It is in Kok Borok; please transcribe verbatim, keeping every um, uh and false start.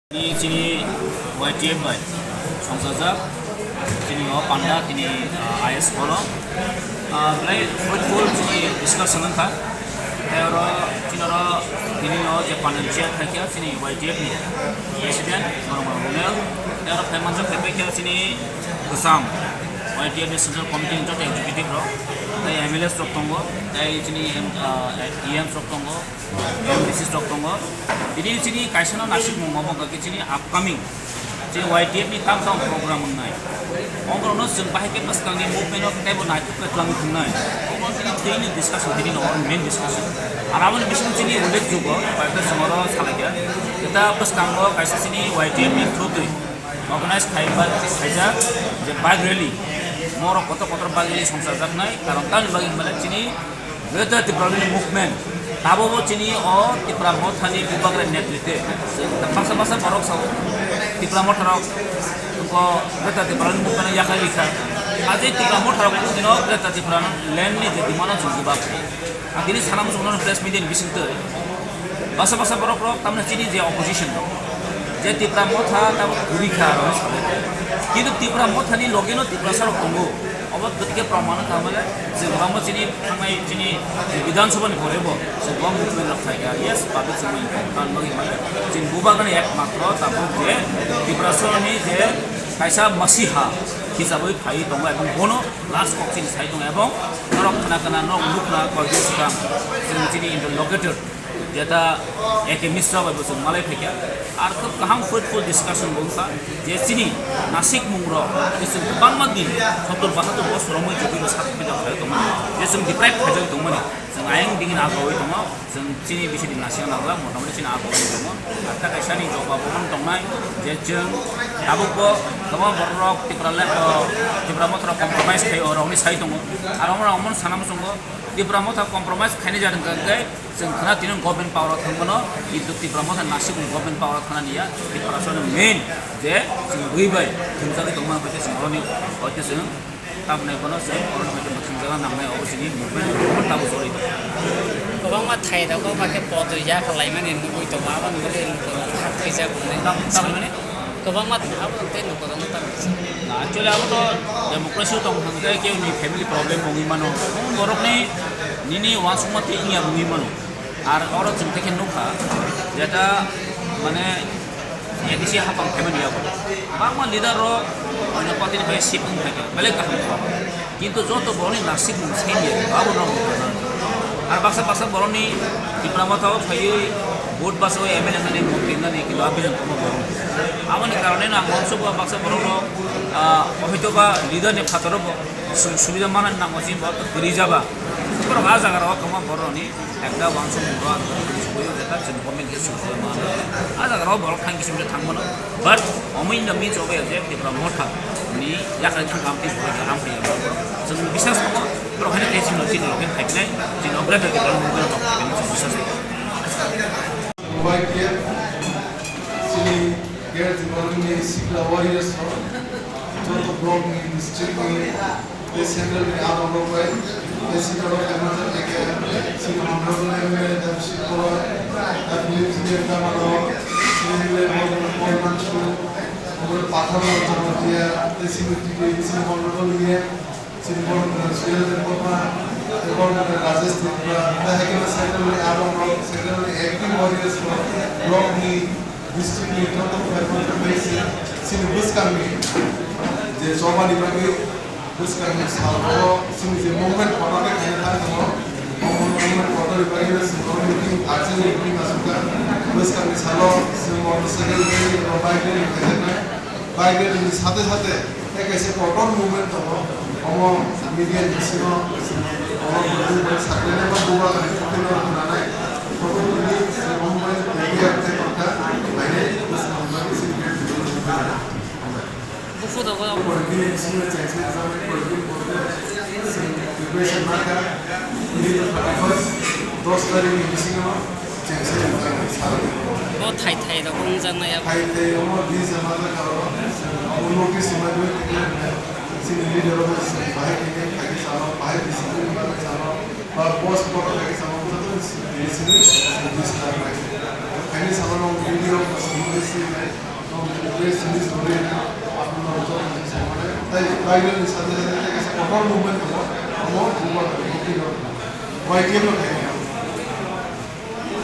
Ni chini Y T F bai songchajak, chini o panda tini, ah, I S Polo, ah, belai fruitful chini discussion wngkha. Tei oro chini oro tini o je panel chair khaikha chini Y T F ni president Normal Runel, tei oro phai manjak phaipaikha chini bwsam Y T F ni central committee ni joto executive rok, tei M L As rok tongo, tei chini, ah, E Ms rok tongo. M D Cs rok tongo. Tini chini kaisa no nasikmung omo hwnkha khe chini upcoming chini Y T F ni tam tam program wngnai. Omo rokno chwng bahai khe bwskang ni movement o teibo naithok khe twlangwi thwngnai. Omo chini twi ni discussion, tini no main discussion. Ar aboni bisingo chini ullekh jwk o, koi ekta chwng oro salai kha. Eta bwskango kaisa chini Y T F ni through twi organize khai ba khaijak je bike rally. Morok kotor kotor bike rally songchajaknai, karon tamni bagwi hwnba le chini Greater Tipraland Movement, tabukbo chini o Tipra Mothani Bubagra netrite, baksa baksa borok sao Tipra Motharok ko Greater Tipraland Movement yakarwi kha. Ajai Tipra Motharok chini o Greater Tipraland ni je demand o chwng jubab. Ang tini sana muchung no press media ni bising twi. Baksa baksa borok rok tamni chini je opposition rok, je Tipra Motha tabuk kwrwi kha aro hinwi salai. Kintu Tipra Mothani loge no Tiprasa rok tongo. Obo kwtwi khe proman wngkha hwnba le, chwng omo chini thangnai chini Bidhan Sabha ni pore bo chwng bo movement rok khai kha. Yes, public chwng bai kha, karon bagwi hwnba le chini Bubagra ni ekmatro tabuk je Tiprasa ni je kaisa masiha hisabwi phaiwi tongo, ebong bono last kok chini sai tongo, ebong norok khna khna norok nukna koi swkang chwng chini interlocutor jeta A K Mishra bai bo chwng malai phaikha. Ar khub kaham fruitful discussion bo wngkha je chini nasikmung rok je chwng kwbangma din sottor bahattor bosor romwi jotoi bo sak pida khlai tongmani, je chwng deprive khaijagwi tongmani, chwng ayang dingin agrowi tongo, chwng chini bisini nasikna nanglak, motamoti chini agrowi tongo. Ar ta kaisa ni jobab bo tongnai je chwng tabuk bo kwbangma borok rok Tipra le, o, Tipra Motha rok compromise khai o rokni sai tongo. Ar omo rok omo sana muchungo Tipra Motha compromise khainai jadong khe chwng khna tini government power o thangmano, kintu Tipra Motha nasik ni government power o thangna niya, Tipra Motha ni main je chwng bui bai thwngjagwi tongma bai chwng oroni hoite chwng tamni bono chwng oroni hoite thwngjagna nangnai, obo chini movement tabuk choli tongo. Kwbangma thai rogo ba khe podoi ya khlaimani nugui tongo, aboni bagwi lukurok kha khaijak hwnwi. Tam-, tamni? Kwbangma abo tei lukurokno tamo kisa. Na, actually, abo to democracy o tong thang khe, khe ni family problem wngwi mano. Borokni nini uansukma twi wngya wngwi mano. Ar oro chwng tei khe nukha, jeta, mane, A D C hapang phaimani yago. Bangma leader rok, mane, party ni bai sip wng phaikha, belai kaham kha. Kintu joto borokni nasikmung senior, abo no. Ar baksa baksa borokni Tipra Motha o phaiwi vote basa o M L A nani, montri nani, kintu abo bejang tongma borok. Aboni karone no ang uansukha baksa borok rok, ah, hoito ba leader ni phataro bo sujog subida manani nango, chini borok kwrwi jaba. Borok ah jaga rok kwma borok ni ekta uansukmung rok ang twi sugwi o jeta chini government khe sujog manani. Ah jaga rok borok thang kisim thang mano. But omo in the midst of a je Tipra Motha ni yakhai thang kam ti borok kaham khe chwng bisas tongo, borok haino tei chwng chini rok khe phaiknai, chini rok greater Tipra Motha rok phaiknai chwng bisas tongo. Y T F chini Greater Tipraland ni sikla warriors rok joto block ni, district ni, tei central ni aborok bai, tei sikla rok khe manjak khe chini honorable M L A Damsik Koloi, F P F C F Damalo, M L A Paul Mansu, Honorable Pathar Jamatia, tei chini T T A D C honorable E M, chini borok, uh, Suyendra Debbarma, tei borok, uh, Rajesh Tripura, tei hai khe central ni aborok, central ni active warriors rok, block ni, district ni joto khe borok bai se chini bwskang ni je choba ni bagwi bwskang ni sal o chini je movement kotor khe khaina thang tongo, o movement kotor ni bagwi no chwng meeting, urgent meeting asukha, bwskang ni salo chwng motorcycle rally eba bike rally khaijaknai, bike rally ni sate sate tei kaisa kotor movement tongo, omo media ni bisingo omo building bai sakle nai ma bubagra ni thokno rwnai, kotor building omo bai media tei tongkha, haino bwskango bagwi se media ni bisingo. Buphuru rogo. Pore bini bisingo chengse rwjaknai, pore bini borok preparation ma kha, bini thirty first, dos tarikh ni bisingo. Bo thai thai rok wngjaknai abo. Thai thai omo di jama jaga o, omo notice rwmani bagwi tikle chini leader rok bahai khe khaidi salo, bahai discipline ni bagwi salo, ba boss borok khaidi salo, joto chini chini discipline bai. Ini sama nong video sama isi nai, nong video sini sore ini, nong job ini sama nai. Tai Bible ni sana sana tai kasa kotor movement ko, amo bukan kopi nong. Wai tiap nong kaya.